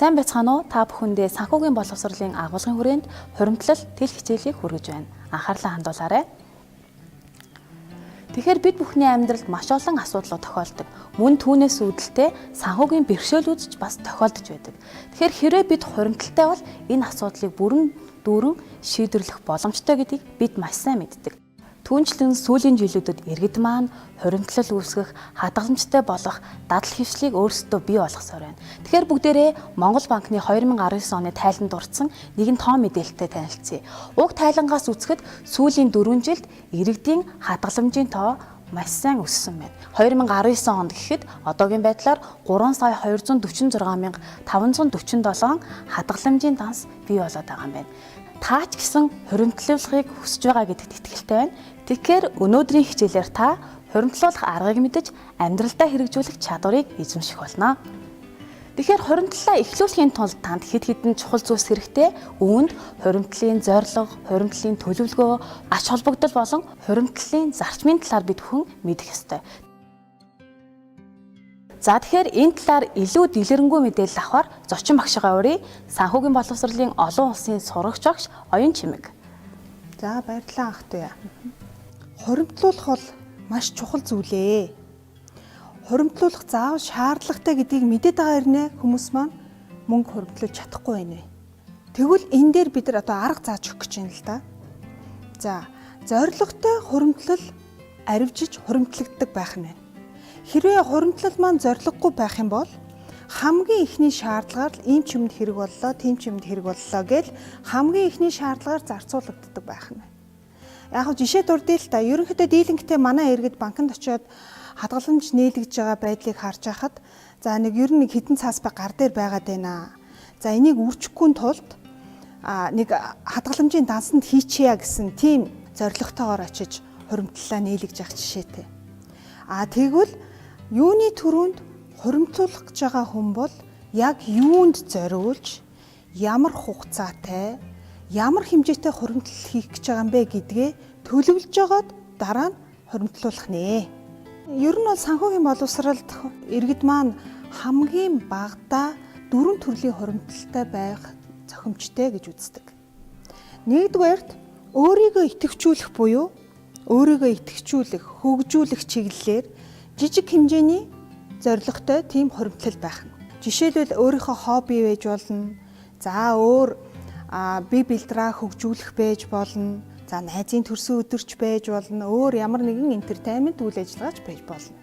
Сайн байцгаана уу? Та бүхэндээ санхүүгийн боловсролын агуулгын хүрээнд хуримтлал тэл хичээлийг хүргэж байна. Анхаарлаа хандуулаарай. Тэгэхээр бид бүхний амьдралд маш олон асуудлууд тохиолдог. Мөн түүнээс үүдэлтэй санхүүгийн бэрхшээлүүд ч бас тохиолдож байдаг. Тэгэхээр хэрвээ бид хуримтлалтай бол энэ асуудлыг бүрэн дүүрэн шийдвэрлэх боломжтой гэдгийг бид маш сайн мэддэг. Түүнчлэн сүүлийн жилүүдэд иргэд маань хуримтлал үүсгэх, хадгаламжтай болох дадал хвшлийг өөрсдөө бий болгосоор байна. Тэгэхээр бүгдээрээ Монгол банкны 2019 оны тайланд дурдсан нэгэн тоо мэдээлэлтэй танилцъя. Уг тайлангаас үзэхэд сүүлийн 4 жилд иргэдийн хадгаламжийн тоо маш сайн өссөн байна. 2019 онд гэхэд одоогийн байдлаар 3 сая 246 547 хадгаламжийн данс бий болоод байгаа юм байна. Та ч гэсэн хуримтлуулахыг хүсэж байгаа гэдэгт итгэлтэй байна. Тэгэхээр өнөөдрийн хичээлээр та хуримтлуулах аргыг мэдэж амьдралдаа хэрэгжүүлэх чадварыг эзэмших болно. Тэгэхээр хуримтлалаа эхлүүлэхийн тулд танд хэд хэдэн чухал зүйлс хэрэгтэй. Үүнд хуримтлалын зорилго, хуримтлалын төлөвлөгөө, ач холбогдол болон хуримтлалын зарчмын талаар бид бүхэн мэдэх ёстой. За, тэгэхээр энэ талаар илүү дэлгэрэнгүй мэдээлэл авахар зочин багшгаа урья. Санхүүгийн боловсролын олон улсын сурагч багш Оюун Чимэг. За, баярлалаа, ах トゥ. Хуримтлуулах бол маш чухал зүйлээ. Хуримтлуулах заавал шаардлагатай гэдгийг мэдээд байгаа хэрнээ хүмүүс маань мөнгө хуримтлуулж чадахгүй байна. Тэгвэл энэ дээр бид нар одоо арга зааж өгөх гэж байна л да. За, зорилготой хуримтлал аривжиж хуримтлагддаг байх нь байна. Хэрвээ хуримтлал маань зорилгогүй байх юм бол хамгийн эхний шаардлагаар л ийм ч юмд хэрэг боллоо, тийм ч юмд хэрэг боллоо гэл хамгийн эхний шаардлагаар зарцуулагддаг байх нь. Яг нь жишээ дурдъя л та. Ерөнхийдөө дийлэнхтэй манай иргэд банкнд очиод хадгаламж нээлгэж байгаа байдлыг харж байхад, за, нэг ер нь нэг хэдэн цаас ба гар дээр байгаад байна. За, энийг үржихгүй тулд нэг хадгаламжийн дансанд хийчихье гэсэн тийм зорилготойгоор очиж хуримтлалаа нээлгэж явах жишээтэй. А тэгвэл юуны түрүүнд хуримтлуулах гэж байгаа хүн бол яг юунд зориулж, ямар хугацаатай, ямар хэмжээтэй хуримтлал хийх гэж байгаа юм бэ гэдгээ төлөвлөж жагаад дараа нь хуримтлуулах нэ. Ер нь бол санхүүгийн боловсролд иргэд маань хамгийн багадаа дөрвөн төрлийн хуримтлалтай байх зохимжтой гэж үздэг. Нэгдүгээрт, өөрийгөө идэвхжүүлэх буюу өөрийгөө идэвхжүүлэх, хөгжүүлэх чиглэлээр жижиг хэмжээний зорилготой тийм хуримтлал байх нь. Жишээлбэл, өөрийнхөө хобби байж болно. За, өөр бие бэлдраа хөгжүүлэх байж болно. За, найзын төрсөн өдөрч байж болно. Өөр ямар нэгэн entertainment үйл ажиллагаач байж болно.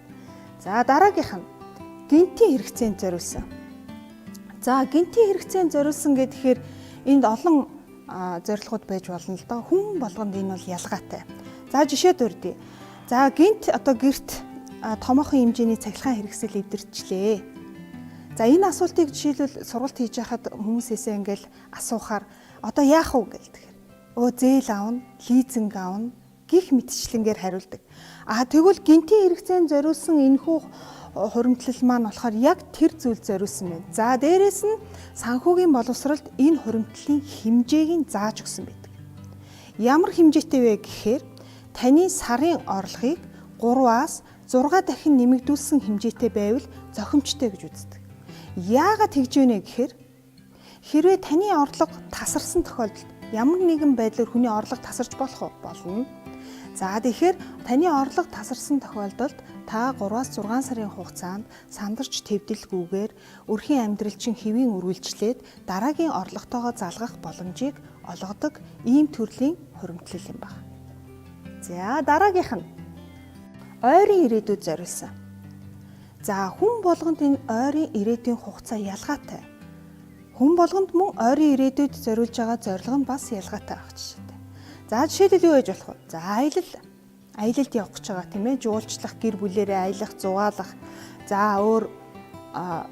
За, дараагийнх нь гэнэтийн хэрэгцээнд зориулсан. За, гэнэтийн хэрэгцээнд зориулсан гэхээр энд олон зорилгууд байж болно л доо. Хүн болгонд энэ бол ялгаатай. За, жишээ дурдъя. За, гэнэт одоо гэрт томоохон хэмжээний цахилгаан хэрэгсэл эвдэрчлээ. За, энэ асуултыг жишээлбэл сургалт хийж байхад хүмүүсээсээ ингээл асуухаар одоо яах вэ гэлдэг. Өө, зээл авна, лизинг авна гэх мэтчлэнгээр хариулдаг. А тэгвэл гэнэтийн хэрэгцээнд зориулсан энэхүү хуримтлал маань болохоор яг тэр зүйл зориулсан байна. За, дээрэс нь санхүүгийн боловсролд энэ хуримтлалын хэмжээг нь зааж өгсөн байдаг. Ямар хэмжээтэй вэ гэхээр таны сарын орлогыг 3-аас 6 дахин нэмэгдүүлсэн хэмжээтэй байвал зохимжтой гэж үздэг. Яагаад тэгж вэ гэхээр хэрвээ таны орлого тасарсан тохиолдолд, ямар нэгэн байдлаар хүний орлого тасарч болох уу? Болно. За, тэгэхээр таны орлого тасарсан тохиолдолд та 3-аас 6 сарын хугацаанд сандарч тэвдэлгүйгээр өрхийн амьдрал чинь хэвийн үргэлжлээд дараагийн орлоготойгоо залгах боломжийг олгодог ийм төрлийн хуримтлал юм байна. За, дараагийнх нь ойрын ирээдүйд зориулсан. За, хүн болгонд энэ ойрын ирээдүйн хугацаа ялгаатай. Хүн болгонд мөн ойрын ирээдүйд зориулж байгаа зорилго нь бас ялгаатай байх жишээтэй. За, жишээлбэл, юу байж болох вэ? За, аялалд явах гэж байгаа, тийм ээ, жуулчлах, гэр бүлээрээ аялах, зугаалах. За, өөр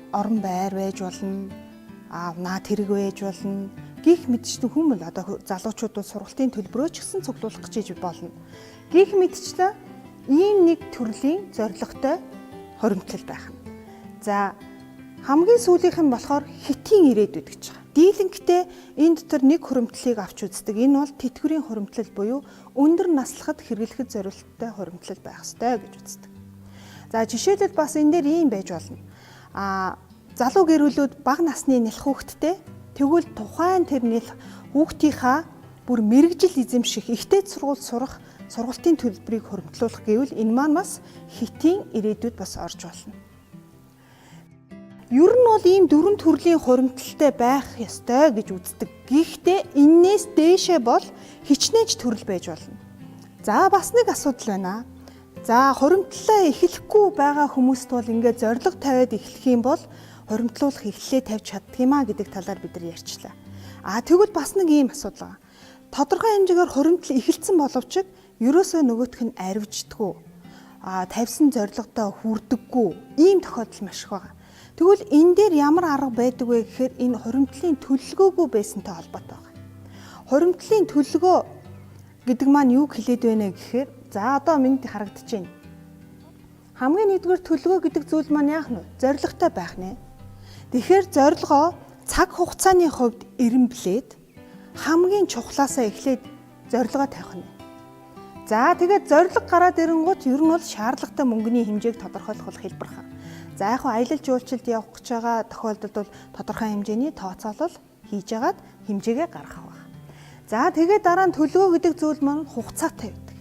орон байр байж болно. Наад хэрэг байж болно. Гэх мэтчлэн хүмүүс одоо залуучууд бол сургалтын төлбөрөө ч гэсэн цуглуулах гэж болно. Гэх мэтчлэн ийм нэг төрлийн зорилготой хуримтлал байх нь. За, хамгийн сүүлийнх нь болохоор хэтийн ирээдүйд гэж байгаа. Дийлэнхтэй энэ дотор нэг хуримтлалыг авч үздэг. Энэ бол тэтгэврийн хуримтлал буюу өндөр наслахад хэрэглэхэд зориулттай хуримтлал байх ёстой гэж үздэг. За, жишээлбэл, бас энэ дээр ийм байж болно. А Залуу гэр бүлүүд бага насны нялх хүүхэдтэй, тэгвэл тухайн тэр нялх хүүхдийнхаа бүр мэргэжил эзэмших, их дээд сургууль сурах сургалтын төлбөрийг хуримтлуулах гэвэл энэ маань бас хэтийн ирээдүйд бас орж болно. Ер нь бол ийм дөрвөн төрлийн хуримтлалтай байх ёстой гэж үздэг. Гэхдээ энээс дээшээ бол хичнээн ч төрөл байж болно. За, бас нэг асуудал байна. За, хуримтлалаа эхлэхгүй байгаа хүмүүст бол ингээд зорилго тавиад эхлэх юм бол хуримтлуулах эхлэлээ тавьж чаддаг юм а гэдэг талаар бид нар ярьчлаа. А тэгвэл бас нэг ийм асуудал байгаа. Тодорхой хэмжээгээр хуримтлал эхэлсэн боловч ерөөсөө нөгөөх нь аривждаггүй. А тавьсан зорилгодоо хүрдэггүй ийм тохиолдол маш их байгаа. Тэгвэл энэ дээр ямар арга байдаг вэ гэхээр энэ хуримтлалын төлөлгөөгүй байсантай холбоотой байна. Хуримтлалын төлөлгөө гэдэг маань юу хэлээд байна гэхээр, за, одоо минь харагдаж байна. Хамгийн нэгдүгээр төлөлгөө гэдэг зүйл маань яах нь вэ? Зорилготой байх нэ. Тэгэхээр зорилгоо цаг хугацааны хувьд эрэмблээд хамгийн чухлаасаа эхлээд зорилгоо тавих нь. За, тэгээд зорилго гараад ирэнгүүт ер нь бол шаардлагатай мөнгөний хэмжээг тодорхойлох бол хялбархан. За, яг хөө аялал жуулчлалд явах гэж байгаа тохиолдолд бол тодорхой хэмжээний тооцоолол хийж агаад хэмжээгээ гаргах байх. За, тэгээд дараа нь төлөвлөгөө гэдэг зүйл маань хугацаатай байдаг.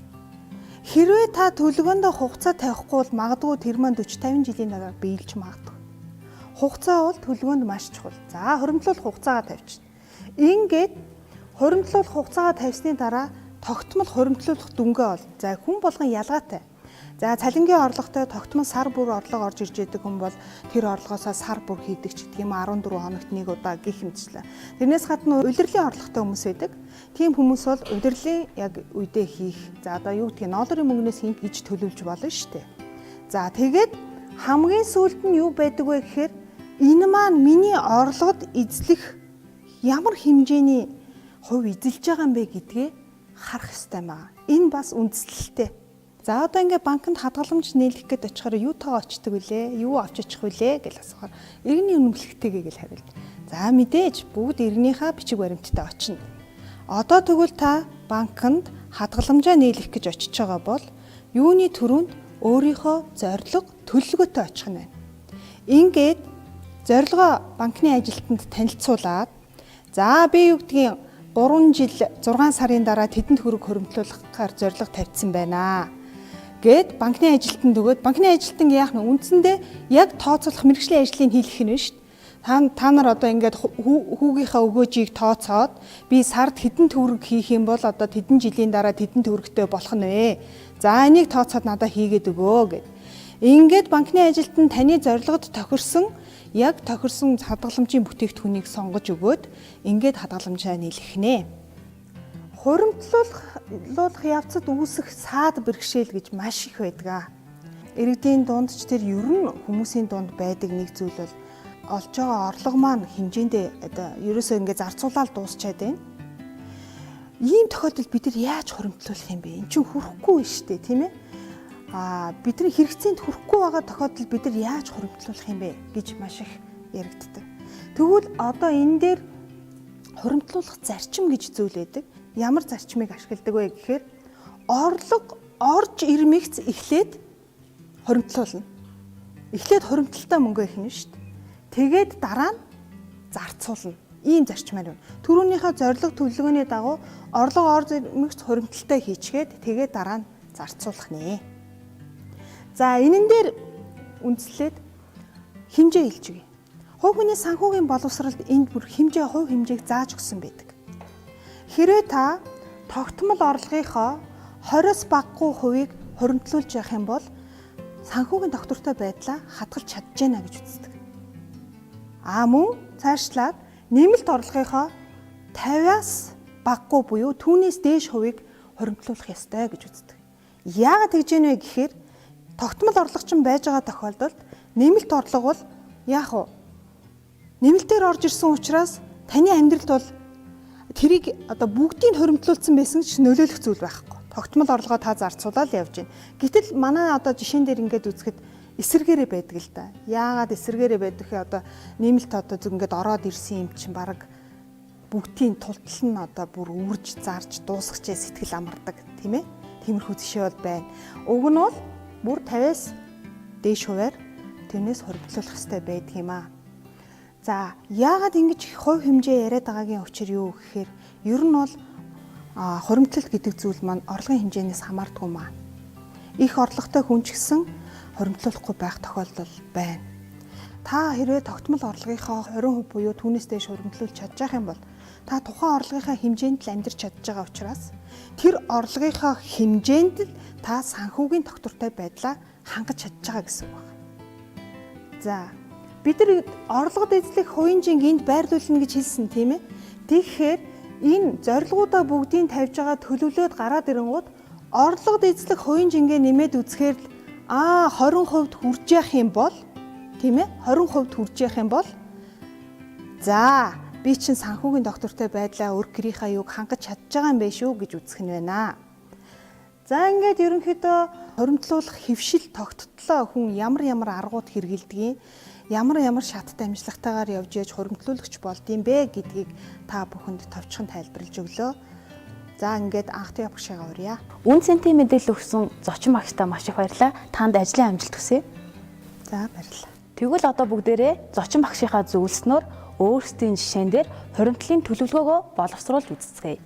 Хэрвээ та төлөвлөгөөндөө хугацаа тавихгүй бол магадгүй тэр маань 40 50 жилийн дараа биелж магадгүй. Хугацаа бол төлөвлөгөөнд маш чухал. За, хуримтлуулах хугацаагаа тавьчихна. Ингээд хуримтлуулах хугацаагаа тавьсны дараа тогтмол хуримтлуулах дүнгээ ол. За, хүн болгон ялгаатай. За, цалингийн орлоготой тогтмол сар бүр орлого орж ирж байдаг хүн бол тэр орлогоосоо сар бүр хийдэг ч гэдэг юм, 14 хоногт нэг удаа гэх мэтчлээ. Тэрнээс гадна улирлын орлоготой хүмүүс байдаг. Тийм хүмүүс бол улирлын яг үедээ хийх. За, одоо юу гэдгийг долларын мөнгнөөс хийнэ гэж төлөвлөж болно шүү дээ. За, тэгээд хамгийн сүүлд нь юу байдаг вэ гэхээр энэ маань миний орлогод эзлэх ямар хэмжээний хувь эзэлж байгаа юм бэ гэдгээ харах ёстой юм аа. Энэ бас үндслэлтэй. За, одоо ингээ банкнд хадгаламж нээлгэх гээд очихоор юутайгаа очдөг вүлээ? Юу авч очих вүлээ гэж асуухаар иргэний үнэмлэхтэйгээ гэж хариулт. За, мэдээж бүгд иргэнийхээ бичиг баримттай очино. Одоо тэгвэл та банкнд хадгаламжаа нээлгэх гэж очиж байгаа бол юуны түрүүнд өөрийнхөө зорилго төлөвлөгөөтэй очих нь байна. Ингээд зорилгоо банкны ажилтнанд танилцуулаад, за, би юу гэдгийг 3 жил 6 сарын дараа тэдэнд хөрөг хөрөмтлүүлэхээр зорилго тавьсан байна гэд банкны ажилтнанд өгөөд, банкны ажилтан яах нь, үндсэндээ яг тооцоолох мэргэжлийн ажлыг хийх нь шүү дээ. Та нар одоо ингээд хүүгийнхаа өгөөжийг тооцоод би сард хэдэн төгрөг хийх юм бол одоо тэдэн жилийн дараа тэдэн төгрөгтэй болох нь вэ. За, энийг тооцоод надад хийгээд өгөө гэд. Ингээд банкны ажилтан таны зорилгод тохирсон, яг тохирсон хадгаламжийн бүтээгдэхүүнийг сонгож өгөөд ингээд хадгаламжаа нийлэх нэ. Хуримтлуулах явцад үүсэх саад бэрхшээл гэж маш их байдаг. Иргэдийн дунд ч, тэр ер нь хүмүүсийн дунд байдаг нэг зүйл бол олж байгаа орлого маань хэмжээндээ одоо ерөөсөө ингээд зарцуулаад дуусчаад байна. Ийм тохиолдолд бид нар яаж хуримтлуулах юм бэ? Энд чинь хүрэхгүй байна шүү дээ, тийм ээ? Аа, бидний хэрэгцээнд хүрэхгүй байгаа тохиолдолд бид нар яаж хуримтлуулах юм бэ гэж маш их яригддаг. Тэгвэл одоо энэ дээр хуримтлуулах зарчим гэж зүйл байдаг. Ямар зарчмыг ашигладаг вэ гэхээр орлого орж ирмэгц эхлээд хуримтлуулна. Эхлээд хуримтлалтай мөнгө ихнэ шүү дээ. Тэгээд дараа нь зарцуулна. Ийм зарчмаар байна. Түрүүнийхээ зорилго төлөвлөгөөний дагуу орлого орж ирмэгц хуримтлалтай хийчгээд тэгээд дараа нь зарцуулах нэ. За, энэн дээр үндслээд хэмжээ хэлж өгье. Хувь хүний санхүүгийн боловсролд энд бүр хэмжээ, хувь хэмжээг зааж өгсөн байдаг. Хэрвээ та тогтмол орлогынхоо 20-с багагүй хувийг хуримтлуулж явах юм бол санхүүгийн тогтвортой байдлаа хадгалж чадж байна гэж үздэг. А мөн цаашлаад нэмэлт орлогынхоо 50-аас багагүй буюу түүнээс дээш хувийг хуримтлуулах ёстой гэж үздэг. Яагаад тэгж гэнэ вэ гэхээр тогтмол орлого чинь байж байгаа тохиолдолд нэмэлт орлого бол яах вэ? Нэмэлтээр орж ирсэн учраас таны амьдралд бол тэрийг одоо бүгдийг хуримтлуулсан байсан ч нөлөөлөх зүйл байхгүй. Тогтмол орлогоо та зарцуулаад явж байна. Гэтэл манай одоо жишээн дээр ингээд үзэхэд эсэргээрээ байдаг л да. Яагаад эсэргээрээ байдаг вэ? Одоо нэмэлт одоо зүг ингээд ороод ирсэн юм чинь баг бүгдийн тултал нь одоо бүр үрж зарж дуусгачээ сэтгэл амардаг, тийм ээ. Тиймэрхүү жишээ бол байна. Уг нь бол бүр 50-аас дээш хувиар тэрнээс хуримтлуулах хэрэгтэй байдаг юм аа. За, яагаад ингэж их хувь хэмжээ яриад байгаагийн учир юу гэхээр ер нь бол хуримтлал гэдэг зүйл маань орлогын хэмжээнээс хамаардгүй маа. Их орлоготой хүн ч гэсэн хуримтлуулахгүй байх тохиолдол байна. Та хэрвээ тогтмол орлогынхоо 20% буюу түүнээс дээш хуримтлуулж чадчих юм бол та тухайн орлогынхаа хэмжээнд л амьдарч чадж байгаа учраас тэр орлогынхоо хэмжээнд л та санхүүгийн тогтвортой байдлаа хангаж чадж байгаа гэсэн үг байна. За, бид нар орлогод эзлэх хувийн жинг энд байрлуулна гэж хэлсэн, тийм ээ. Тэгэхээр энэ зорилгоудаа бүгдийг тавьж байгаа төлөвлөөд гараад ирэнгууд орлогод эзлэх хувийн жингээ нэмээд үзэхээр л 20% хүрж явах юм бол, тийм ээ, 20% хүрж явах юм бол за би чинь санхүүгийн доктортой байдлаа өр гэрийнхаа юг хангаж чадж байгаа юм байна шүү гэж үзэх нь байна. За, ингээд ерөнхийдөө хуримтлуулах хэвшил тогттлоо хүн ямар ямар аргууд хэрэгэлдгийг, ямар ямар шаттай амжилтгатайгаар явж яж хуримтлуулагч болдсон бэ гэдгийг та бүхэнд товчхон тайлбарлаж өглөө. За, ингээд анх туяа багшаагаа урья. Үн цэнтэй мэдээлэл өгсөн зочин багштай маш их баярлалаа. Танд ажлын амжилт хүсье. За, баярлалаа. Тэгвэл одоо бүгдээрээ зочин багшийнхаа зөвлөснөөр өөрсдийн жишээн дээр хуримтлалын төлөвлөгөөгөө боловсруулж үзцгээе.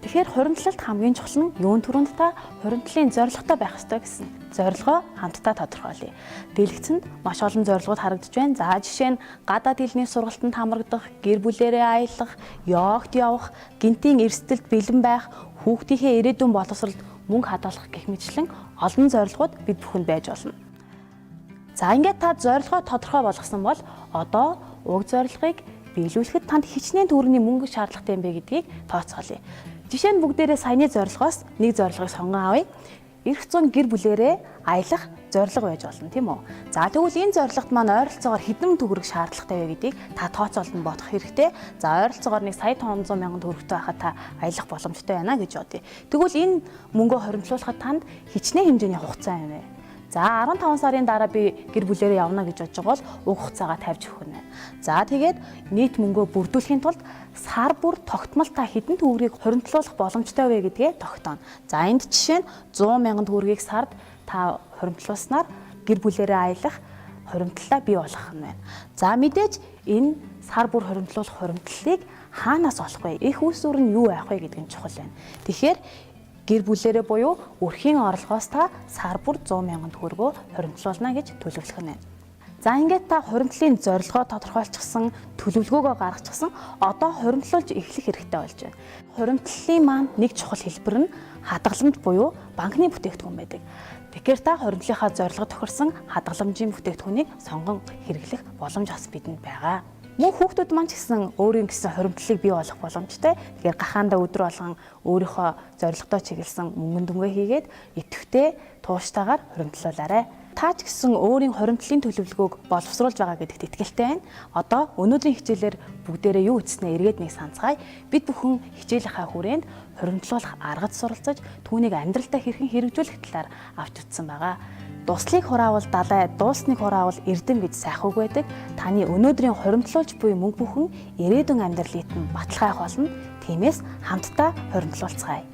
Тэгэхээр хуримтлалт хамгийн чухал нь юун түрүүнд та хуримтлалын зорилготой байх ёстой гэсэн. Зорилгоо хамтдаа тодорхойлъё. Дэлгэцэнд маш олон зорилгууд харагдаж байна. За, жишээ нь гадаад хэлний сургалтанд хамрагдах, гэр бүлээрээ аялах, йогт явах, гинтийн эрсдэлд бэлэн байх, хүүхдийнхээ ирээдүйн боловсролд мөнгө хадгалах гэх мэтчлэн олон зорилгууд бид бүхэнд байж болно. За, ингээд та зорилгоо тодорхой болгосон бол одоо уг зорилгыг биелүүлэхэд танд хичнээн төгрөгийн мөнгө шаардлагатай юм бэ гэдгийг тооцоолъё. Жишээ нь бүгдээрээ саяны зорилгоос нэг зорилгыг сонгон авъя. Ирэх зун гэр бүлээрээ аялах зорилго байж болно, тийм үү? За, тэгвэл энэ зорилгот маань ойролцоогоор хэдэн төгрөг шаардлагатай вэ гэдгийг та тооцоолон бодох хэрэгтэй. За, ойролцоогоор нэг сая 500 мянган төгрөгтэй байхад та аялах боломжтой байна гэж бодъё. Тэгвэл энэ мөнгөө хоримтлуулахад танд хичнээн хэмжээний хугацаа юм бэ? За, 15 сарын дараа би гэр бүлээрээ явна гэж бодож байгаа бол уг хугацаагаа тавьж өгөх нь байна. За, тэгээд нийт мөнгөө бүрдүүлэхийн тулд сар бүр тогтмол та хэдэн төгрөгийг хуримтлуулах боломжтой вэ гэдгээ тогтооно. За, энд жишээ нь 100 мянган төгрөгийг сард та хуримтлуулснаар гэр бүлээрээ аялах хуримтлалаа бий болгох нь байна. За, мэдээж энэ сар бүр хуримтлуулах хуримтлалыг хаанаас олох вэ? Их үүсвэр нь юу байх вэ гэдэг нь чухал байна. Тэгэхээр гэр бүлээрээ буюу өрхийн орлогоос та сар бүр 100 мянган төгрөгөө хуримтлуулна гэж төлөвлөх нь байна. За, ингээд та хуримтлалын зорилгоо тодорхойлчихсан, төлөвлөгөөгөө гаргачихсан, одоо хуримтлуулж эхлэх хэрэгтэй болж байна. Хуримтлалын маань нэг чухал хэлбэр нь хадгаламж буюу банкны бүтээгдэхүүн байдаг. Тэгэхээр та хуримтлалынхаа зорилго тохирсон хадгаламжийн бүтээгдэхүүнийг сонгон хэрэглэх боломж бас бидэнд байгаа. Мөн хүүхдүүд маань ч гэсэн өөрийн гэсэн хуримтлалыг бий болгох боломжтой. Тэгэхээр гахаандаа өдөр болгон өөрийнхөө зорилготой чиглэсэн мөнгөн дүнгээ хийгээд идэвхтэй тууштайгаар хуримтлуулаарай. Та ч гэсэн өөрийн хуримтлалын төлөвлөгөөг боловсруулж байгаа гэдэгт итгэлтэй байна. Одоо өнөөдрийн хичээлээр бүгдээрээ юу үзснээ эргээд нэг санацгаая. Бид бүхэн хичээлийнхаа хүрээнд хуримтлуулах аргад суралцаж, түүнийг амьдралдаа хэрхэн хэрэгжүүлэх талаар авч үзсэн байгаа. Дуслыг хураавал далай, дуусныг хураавал эрдэм гэж сайх үг байдаг. Таны өнөөдрийн хуримтлуулж буй мөнгө бүхэн ирээдүйн амьдралын нь баталгаа болно. Тиймээс хамтдаа хуримтлуулцгаая.